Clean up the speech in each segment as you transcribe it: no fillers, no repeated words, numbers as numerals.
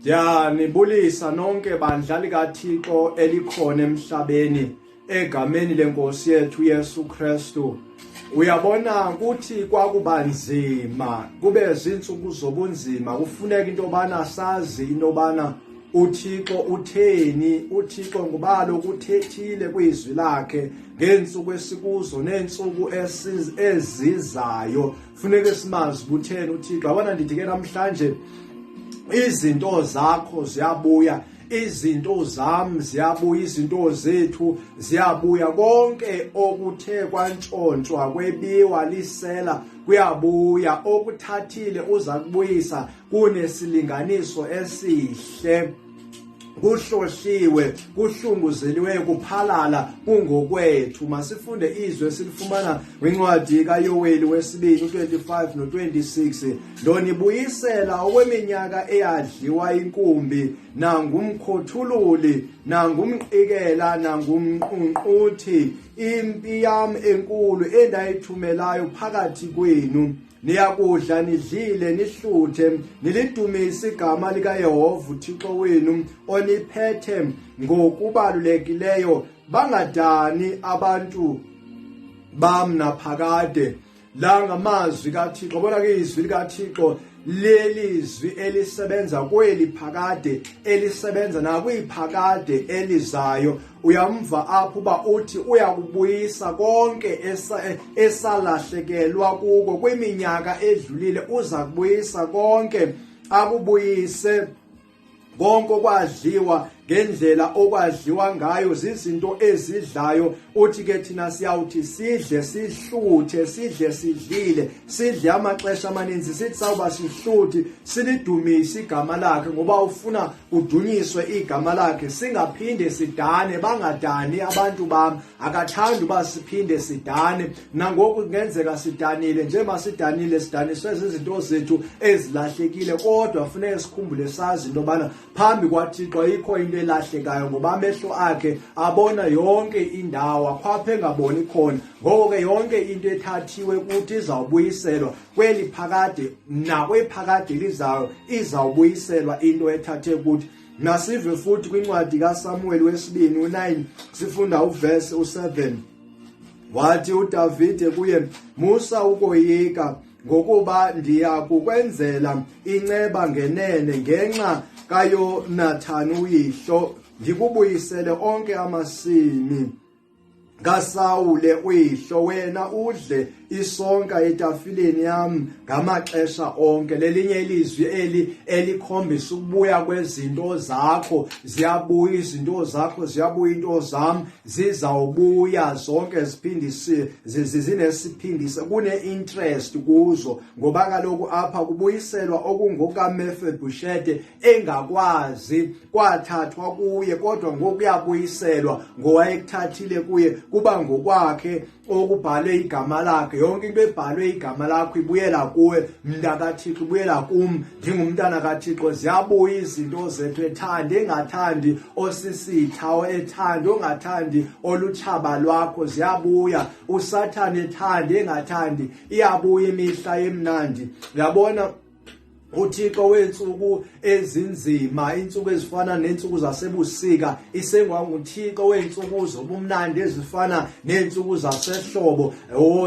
Ndiyanibulisa nonke bandla likaThixo elikhona emhlabeni egameni lenkosi yethu Yesu Kristu. Uyabona kuthi kwakuba nzima kube zintsuku zobunzima kufuneka into yobana sazi into yobana uThixo utheni uThixo ngubalo kuthethile kwizwi lakhe ngeentsuku esikuzo neentsuku ezizayo funeke simazi kutheni uThixo. Yabona ndithi ke namhlanje izinto zakho ziyabuya izinto zam ziyabuya izinto zethu ziyabuya konke okuthe kwantshontshwa kwebiwa lisela kuyabuya okuthathile uza kubuyisa kunesilinganiso esihle kuhlohliwe kuhlunguzeliwe kuphalala kungokwethu. Masifunde izwi esilifumana kwincwadi kaYoweli wesibini u-25 no-26. Ndonibuyisela okweminyaka eyadliwa inkumbi nangumkhothululi nangumqikela nangumnqunquthi impi yam enkulu endayithumelayo phakathi kwenu. Niyakudla nidlile nihluthe nilidumise igama likaYehova uThixo wenu oniphethe ngokubalulekileyo bangadani abantu bam naphakade. La ngamazwi kaThixo. Bona ke izwi likaThixo lelizwi elisebenza kweli phakade elisebenza nakwiphakade elizayo. Uyamva apho uba uthi uyakubuyisa konke esalahlekelwa kuko kwiminyaka edlulile, uza kubuyisa konke, akubuyise konke okwadliwa ngendlela okwadliwa ngayo zizinto ezidlayo. Uthi ke thina siyawuthi sidle sihluthe, sidle sidlile, sidle amaxesha amaninzi, sithi sawuba sihluthi silidumise igama lakhe ngoba ufuna kudunyiswe igama lakhe, singaphinde sidane, bangadani abantu bam. Akathandi uba siphinde sidane. Nangoku kungenzeka sidanile, njengoba sidanile sidaniswe zizinto zethu ezilahlekile, kodwa funeka sikhumbule sazi into yobana phambi kwaThixo ayikho into elahlekayo, ngoba amehlo akhe abona yonke indawo, akhwapha engaboni khona. Ngoko ke yonke into ethathiwe kuthi izawubuyiselwa kweli phakade nakwiphakade lizayo, izawubuyiselwa into ethathe kuthi. Nasive futhi kwincwadi kaSamuel wesibini u9 sifunda uverse u7. Wathi uDavide kuye, Musa ukoyika, ngokuba ndiya kukwenzela inceba ngenene ngenxa kaYonathan uyihlo, ndikubuyisele onke amasimi kaSawule uyihlo, wena udle isonka etafileni yam ngamaxesha onke. Lelinye ilizwi eli elikhombisa ukubuya kwezinto zakho. Ziyabuya izinto zakho, ziyabuya into zam, zizawubuya zonke, ziphindise zinesiphindise, kune-interest kuzo, ngoba kaloku apha kubuyiselwa okungokaMefibhoshete engakwazi kwathathwa kuye, kodwa ngoku kuyabuyiselwa ngowayekuthathile kuye, kuba ngokwakhe okubhalwe igama lakhe. Yonke into ebhalwe igama lakho ibuyela kuwe, mntakaThixo, ibuyela kum, ndingumntana kaThixo. Ziyabuya izinto zethu, ethandi engathandi osisitha, ethandi ongathandi olutshaba lwakho, ziyabuya. USathane ethandi engathandi, iyabuya imihla emnandi. Uyabona uThixo weentsuku ezinzima, iintsuku ezifana neentsuku zasebusika, isengwanguThixo weentsuku zobumnandi ezifana neentsuku zasehlobo.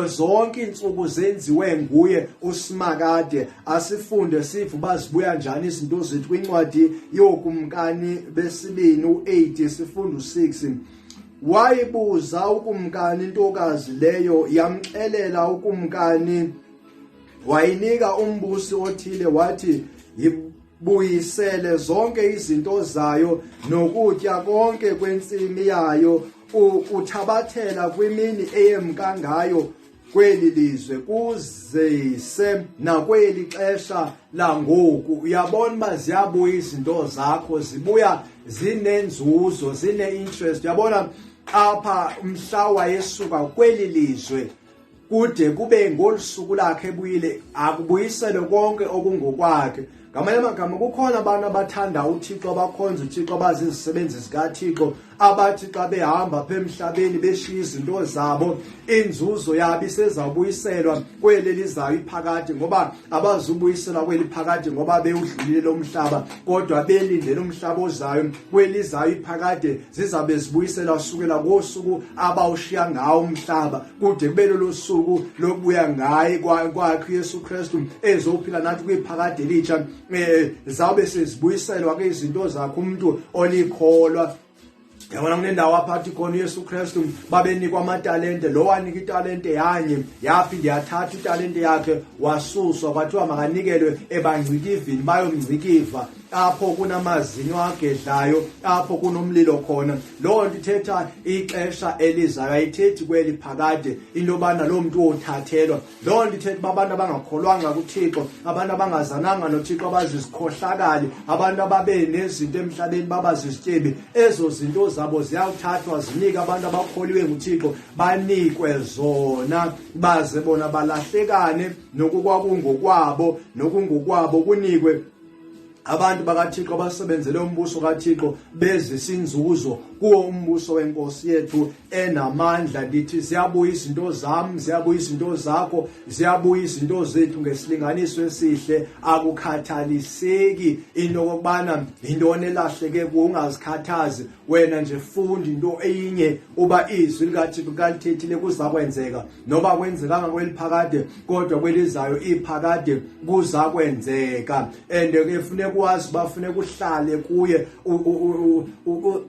Zonke iintsuku zenziwe nguye uSimakade. Asifunde sive uba zibuya njani izinto zethu kwincwadi yooKumkani besibini u-8 sifunda u-6. Wayibuza ukumkani intokazi leyo, yamxelela ukumkani, wayinika umbusi othile, wathi yibuyisele zonke izinto zayo nokutya konke kwentsimi yayo, uthabathela kwimini eyemka ngayo kweli lizwe kuzise nakweli xesha langoku. Uyabona uba ziyabuya izinto zakho, zibuya zinenzuzo, zine-interest. Uyabona apha mhla wayesuka kweli lizwe kude kube ngolu suku lakhe ebuyile, akubuyiselwe konke okungokwakhe. Ngamanye amagama, kukhona abantu abathanda uThixo, abakhonza uThixo, abazizisebenzi zikaThixo, abathi xa behamba apha emhlabeni beshiya izinto zabo, inzuzo yabo isezawubuyiselwa kweli lizayo iphakade, ngoba abazubuyiselwa kweli phakade ngoba bewudlulile lo mhlaba, kodwa belindele umhlaba ozayo. Kwelizayo iphakade zizabe zibuyiselwa sukela kosuku abawushiya ngawo umhlaba kude kube lolo suku lokubuya ngaye kwakhe uYesu Kristu ezophila nathi kwiphakade elitsha. Zawube sezibuyiselwa ke izinto zakhe umuntu olikholwa. Yabona, kunendawo apha athi khona uYesu Kristu babenikwa amatalente, lo wanika italente yanye, yaphinde yathatha italente yakhe, wasuswa, kwathiwa makanikelwe ebangcikivini, bayomngcikiva apho kunamazinyo agedlayo, apho kunomlilo khona. Loo nto ithetha ixesha elizayo, ayithethi kweli phakade into yobana loo mntu wothathelwa. Loo nto ithetha uba abantu abangakholwanga kuThixo, abantu abangazananga noThixo, abazizikhohlakali, abantu ababe nezinto emhlabeni babazizityebi, ezo zinto zabo ziyawuthathwa zinike abantu abakholiwe nguThixo, banikwe zona, baze bona balahlekane nokukwakungokwabo, nokungokwabo kunikwe abantu bakaThixo abasebenzele umbuso kaThixo, bezisa inzuzo kuwo umbuso wenkosi yethu enamandla. Ndithi ziyabuya izinto zam, ziyabuya izinto zakho, ziyabuya izinto zethu ngesilinganiso esihle. Akukhathaliseki into okokubana yintoni elahleke kuwo, ungazikhathazi wena nje, funda into eyinye uba izwi likaThixo kalithethile, kuza kwenzeka. Noba kwenzekanga kweliphakade, kodwa kwelizayo iphakade kuza kwenzeka. And ke funeka wazi uba funeka uhlale kuye,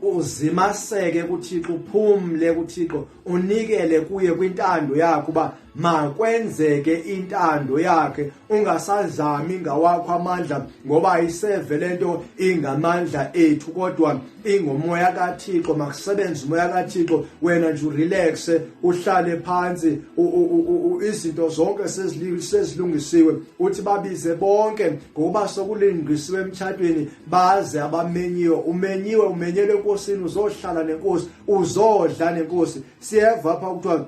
uzimaseke kuThixo, uphumle kuThixo, unikele kuye kwintando yakhe uba makwenzeke intando yakhe, ungasazami ngawakho amandla, ngoba ayiseve lento ingamandla ethu kodwa ingomoya kaThixo. Makusebenze umoya kaThixo, wena nje urelaxe, uhlale phansi, izinto zonke sezilungisiwe. Uthi babize bonke ngokuba sokulungisiwe emtshatweni, baze abamenyiwe. Umenyiwe, umenyelwe enkosini, uzohlala nenkosi, uzodla nenkosi. Siyeva apha kuthiwa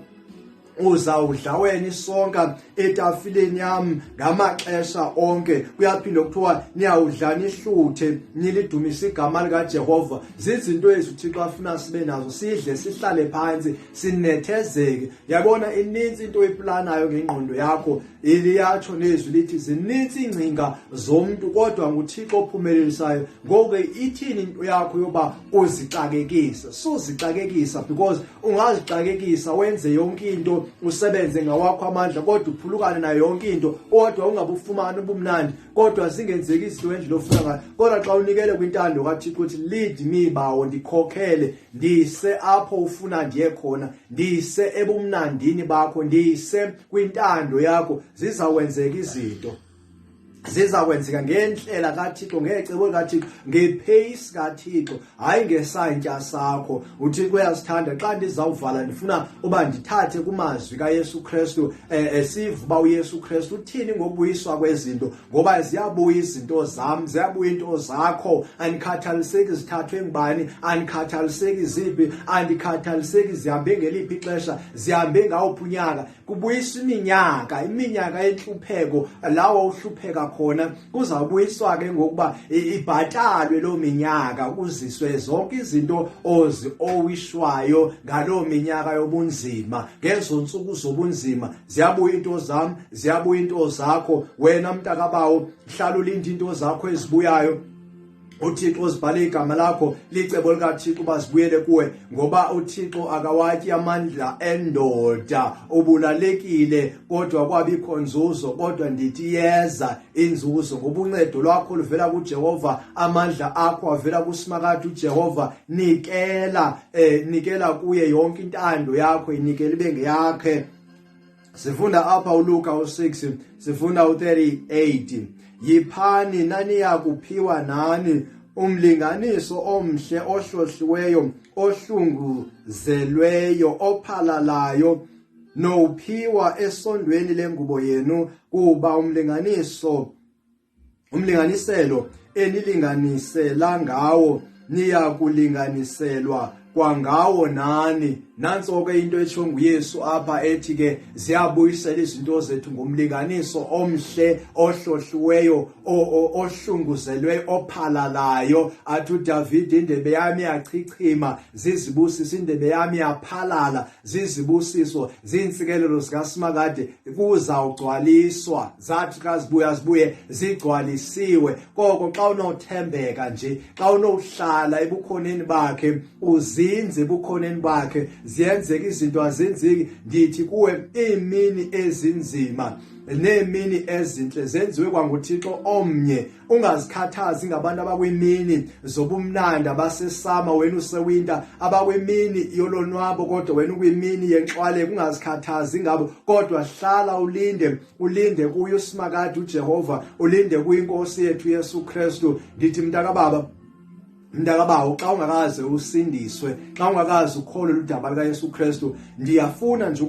uzawudla wena isonka etafileni yami ngamaxesha onke. Kuyaphinde kuthiwa niyawudla nihluthe, nilidumise igama likaJehova. Zizinto ezi uThixo afuna sibe nazo, sidle, sihlale phansi, sinethezeke. Yabona, ininzi into oyiplanayo ngengqondo yakho. Iliyatsho nezwi lithi zininzi iingcinga zomntu, kodwa nguThixo ophumelelisayo. Ngoko ke ithini into yakho yoba uzixakekise? Suzixakekisa, because ungazixakekisa wenze yonke into, usebenze ngawakho amandla, kodwa uphulukane nayo yonke into, kodwa ungabufumani ubumnandi, kodwa zingenzeki izinto ngendlela ofuna ngayo. Kodwa xa unikele kwintando kaThixo, uthi, "Lead me, Bawo, ndikhokhele, ndise apho ufuna ndiye khona, ndise ebumnandini bakho, ndise kwintando yakho," zizawenzeka izinto, ziza kwenzeka ngendlela kaThixo, ngecebo likaThixo, ngepace kaThixo, hayi ngesantya sakho. UThixo uyasithanda. Xa ndizawuvala, ndifuna uba ndithathe kumazwi kaYesu Kristu, siva uba uYesu Kristu uthini ngokubuyiswa kwezinto, ngoba ziyabuya izinto zam, ziyabuya into zakho. Andikhathaliseki zithathwe ngubani, andikhathaliseki ziphi, andikhathaliseki zihambe ngeliphi ixesha, zihambe ngawuphi unyaka. Kubuyiswa iminyaka, iminyaka yentlupheko, lawo uhlupheka khona, kuzawubuyiswa ke ngokuba ibhatalwe loo minyaka, kuziswe zonke izinto ozi-owishwayo ngaloo minyaka yobunzima, ngezo ntsuku zobunzima. Ziyabuya into zam, ziyabuya into zakho. Wena mntakabawo, hlala ulinde into zakho ezibuyayo. UThixo uzibhale igama lakho, licebo likaThixo uba zibuyele kuwe, ngoba uThixo akawatyi amandla endoda. Ubulalekile kodwa kwabikho nzuzo, kodwa ndithi yeza inzuzo, ngoba uncedo lwakho luvela kuJehova, amandla akho avela kuSimakade uJehova. Nikela, nikela kuye yonke intando yakho, inikele ibe ngeyakhe. Sifunda apha uLuka u6, sifunda u38: "Yiphani, naniya kuphiwa nani, umlinganiso omhle, ohlohliweyo, ohlunguzelweyo, ophalalayo, nowuphiwa esondweni lengubo yenu, kuba umlinganiselo enilinganisela ngawo niya kulinganiselwa." kwangawo nani. Nantso ke into etshiwo nguYesu apha ethi ke ziyabuyisela izinto zethu ngomlinganiso omhle ohlohliweyo ohlunguzelweyo ophalalayo. Athi uDavide, indebe yami iyachichima zizibusiso, indebe yami iyaphalala zizibusiso, ziintsikelelo zikaSimakade kuzawugcwaliswa. Zathi xa zibuya zibuye zigcwalisiwe. Koko xa unothembeka nje, xa unohlala ebukhoneni bakhe, uzinze ebukhoneni bakhe, ziyenzeka izinto azenzeki. Ndithi kuwe, iimini ezinzima neemini ezintle zenziwe kwanguThixo omnye. Ungazikhathazi ngabantu abakwimini zobumnandi abasesama, wena usewinter, abakwimini yolonwabo kodwa wena ukwimini yenxwaleko. Ungazikhathazi ngabo, kodwa hlala ulinde, ulinde kuye uSimakade uJehova, ulinde kuye iNkosi yethu Yesu Kristu. Ndithi mntakababa, mntakabawo, xa ungakaze usindiswe, xa ungakaze ukholwe ludaba lukaYesu Kristu, ndiyafuna nje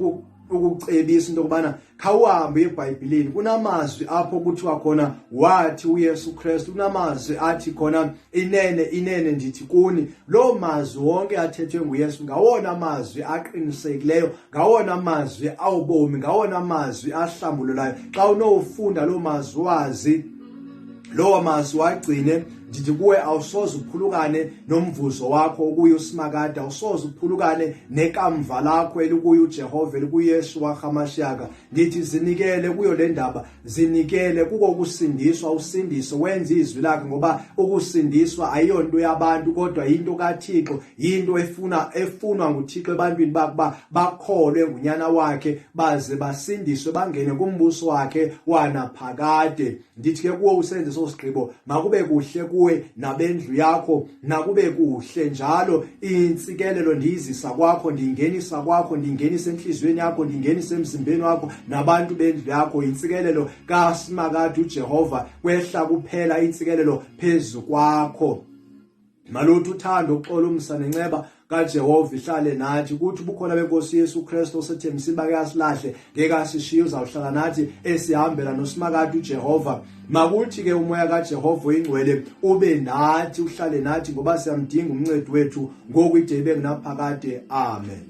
ukucebisa into yokubana khawuhambe eBhayibhileni. Kunamazwi apho kuthiwa khona wathi uYesu Kristu, kunamazwi athi khona inene inene ndithi kuni. Loo mazwi wonke athethwe nguYesu ngawona mazwi aqinisekileyo, ngawona mazwi awubomi, ngawona mazwi ahlambululayo. Xa unowufunda loo mazwi, wazi lowo mazwi wagcine, ndithi kuwe awusoze uphulukane nomvuzo wakho okuye uSimakade, awusoze uphulukane nekamva lakho elikuye uJehova, elikuYesu waHamashiyaka. Ndithi zinikele kuyo le ndaba, zinikele kuko ukusindiswa, usindiswe wenze izwi lakhe, ngoba ukusindiswa ayiyonto yabantu kodwa yinto kaThixo, yinto efuna efunwa nguThixo ebantwini bakuba bakholwe ngunyana wakhe baze basindiswe bangene kumbuso wakhe wanaphakade. Ndithi ke kuwe usenze eso sigqibo, makube kuhle kuwe nabendlu yakho, nakube kuhle njalo. Intsikelelo ndiyizisa kwakho, ndiyingenisa kwakho, ndiyingenisa entliziyweni yakho, ndiyingenisa emzimbeni wakho nabantu bendlu yakho. Intsikelelo kaSimakade uJehova kwehla kuphela intsikelelo phezu kwakho. Maluthi uthando, uxolo, umsa nenceba kaJehova ihlale nathi, kuthi ubukhona benkosi Yesu Kristu osethembisile bake asilahle ngeke asishiye, uzawuhlala nathi esihambela noSimakade uJehova. Makuthi ke umoya kaJehova oyingcwele ube nathi, uhlale nathi, ngoba siyamdinga umncedi wethu ngoku ide ibe ngunaphakade. Amen.